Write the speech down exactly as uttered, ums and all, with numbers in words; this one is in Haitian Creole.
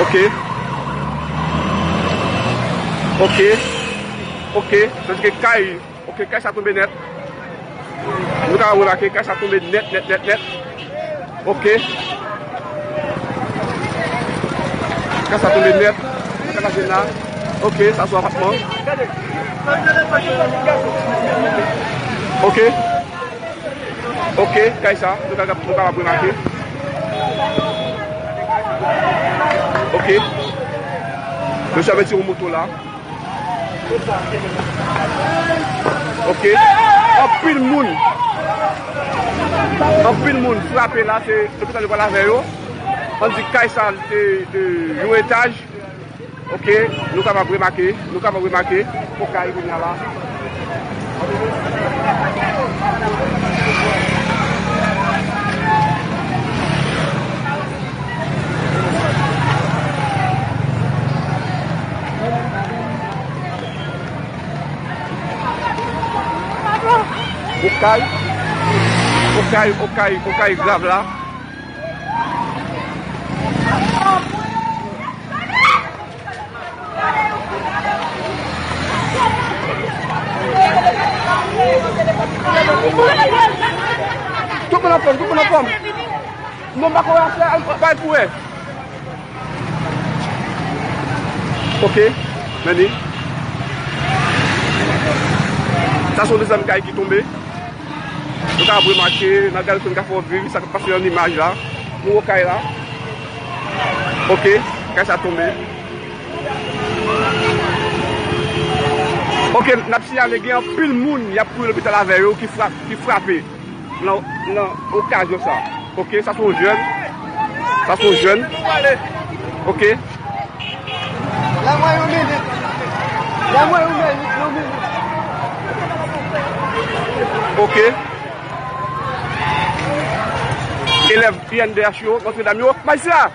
Ok. Ok. Ok. Sa se kay. Ok, kay sa tonbe nèt. Nou ka remake, kay sa tonbe nèt, nèt, nèt, nèt. Ok. Kay sa tonbe nèt. Kay sa tonbe la. Ok, sa se apatman. Ok. Ok, kay sa, nou ka, nou kapab remake. Ok. Mesye ap retire yon moto la. Ok. Anpil moun. Anpil moun frape la, se lopital yo pral avè yo. Ann di kay sa te, te yon etaj. Ok, nou kapab remake, nou kapab remake, fo kay kounye a la. Okay, okay, okay, okay grav la. Tout moun anfòm, tout moun anfòm. Non, m pa kwè afè a, bay pou wè. Ok, men li. Sa se yon dezyèm kay ki tonbe. Nou ka remake, n ap gade si n ka fè w viv sa k ap pase nan imaj la. Nou wè kay la. Ok, kay sa tonbe. Ok, n ap siyale gen anpil moun y ap kouri lopital avè yo ki frap-, ki frape nan, nan okazyon sa. Ok, sa se yon jèn. Sa se yon jèn. Ok. Ban mwen yon minit. Ban mwen yon minit, yon minit. Ok. Elèv I N D H yo, Notre Dame yo. Majistra!